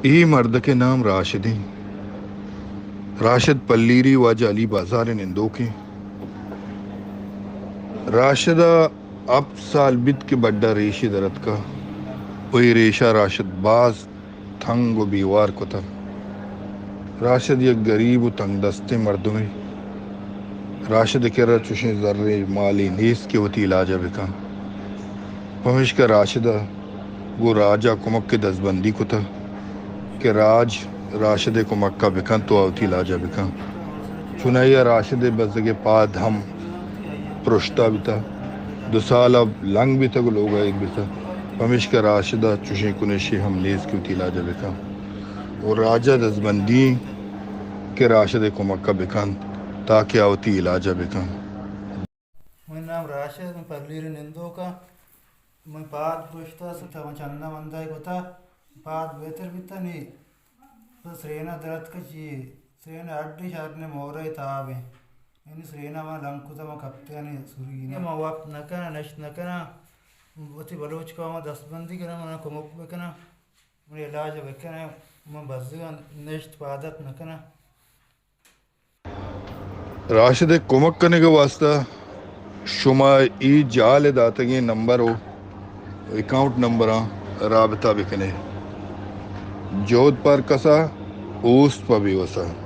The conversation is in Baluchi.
اے مردک ءِ نام راشد اِنت۔ راشد پلیری واجہ علی بازار ءِ نندوک اِنت۔ راشد ءَ ہپت سال بیت کہ بڈ ءَ ریشے در اتکگ ءُ اے ریش ءَ راشد باز تنگ ءُ بیوار کتگ۔ راشد یک گریب ءُ تنگ دستیں مردمے۔ راشد ءِ کرا چشیں زرے مالے نیست کہ وتی علاج ءَ بکن۔ پمیشکا راشد ءَ گوں راج ءَ کمک ءِ دزبندی کتگ کہ راج راشد ءِ کمک ءَ بکنت ءُ آ وتی علاج ءَ بکنت۔ چونائی ءَ راشد ءِ بزگ ءِ پاد ہم پرشتہ بیتگ۔ دو سال ءَ لنگ بیتگ ءُ لوگ ءَ ایر بیتگ۔ پمیشکا راشد ءَ چشیں کنشے ہم نیست کہ وتی علاج ءَ بکنت ءُ راج ءَ دزبندی اِنت کہ راشد ءِ کمک ءَ بکنت تاکہ آ وتی علاج ءَ بکنت۔ منی نام راشد، من پلیر نندوک آں۔ من پاد پرشتہ، ستا من چندہ مندہ کتا، پاد بہتر بیتا نی۔ تو سرینا درد کا چی؟ سرینا اڈ شہر نے مورے تاب ہے۔ یعنی سرینا ما لنگ کتا، ما کپتے نے سوری نے۔ ما وقت نہ کنا، نشت نہ کنا۔ وتی بلوچ قوم دست بندی کنا، منا کمک بکنا۔ منی علاج بکنا، من بزگاں نشت پادت نہ کنا۔ راشد ءِ کمک کنگ ءِ واستہ شما اے جال ءِ داتگیں نمبر ءُ اکاؤنٹ نمبراں رابطہ بکن ئے۔ جہد پہ ہر کس ءَ، اوست پہ بے وس ءَ۔